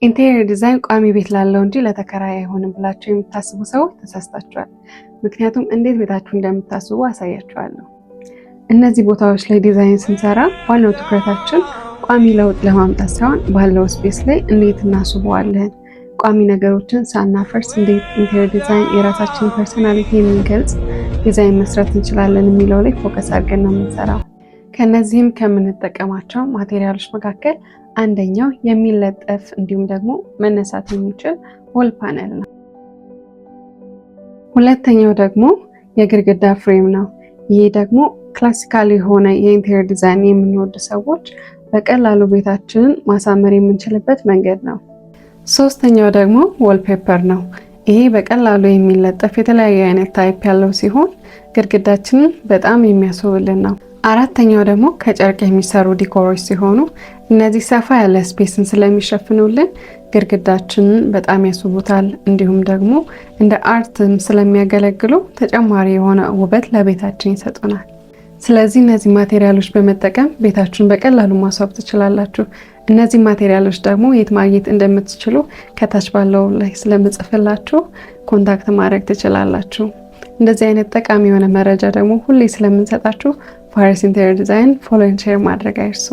Interior design ቋሚ ቤት ላለው እንጂ ለተከራይ አይሆንም ብላችሁ የምታስቡ ሰዎች ተሳስታችኋል። ምክንያቱም እንዴት ቤታችሁ እንደምታስውቡ አሳያችኋለሁ። እነዚህ ቦታዎች ላይ ዲዛይን ስንሰራ ዋናው ትኩረታችን ቋሚ ለውጥ ለማምጣት ሳይሆን ባለው space ላይ እንዴት እናስውበዋለን፣ ቋሚ ነገሮችን ሳናፈርስ እንዴት interior design የራሳችንን personality የሚገልጽ ዲዛይን መስራት እንችላለን የሚለው ላይ focus አድርገን ነው የምንሰራው። ከነዚህም ከምንጠቀማቸው material ኦች መካከል አንደኛው የሚለጠፍ እንዲሁም ደግሞ መነሳት የሚችል wall panel ነው። ሁለተኛው ደግሞ የግድግዳ frame ነው። ይህ ደግሞ classical የሆነ የ interior design የምንወድ ሰዎች በቀላሉ ቤታችንን ማሳመር የምንችልበት መንገድ ነው። ሶስተኛው ደግሞ wallpaper ነው። ይሄ በቀላሉ የሚለጠፍ የተለያየ አይነት type ያለው ሲሆን ግድግዳችንን በጣም የሚያስውብልን ነው። አራተኛው ደግሞ ከጨርቅ የሚሰሩ decor ኦች ሲሆኑ እነዚህ ሰፋ ያለ space ን ስለሚሸፍኑልን ግድግዳችንን በጣም ያስውቡታል። እንዲሁም ደግሞ እንደ art ም ስለሚያገለግሉ ተጨማሪ የሆነ ውበት ለቤታችን ይሰጡናል። ስለዚህ እነዚህ material ኦች በመጠቀም ቤታችሁን በቀላሉ ማስዋብ ትችላላችሁ። እነዚህ material ኦች ደግሞ የት ማግኘት እንደምትችሉ ከታች ባለው ላይ ስለምጽፍላችሁ contact ማድረግ ትችላላችሁ። እንደዚህ አይነት ጠቃሚ የሆነ መረጃ ደግሞ ሁሌ ስለምንሰጣችሁ ፋሪስ Interior Design follow፣ share ማድረግ አይርሱ።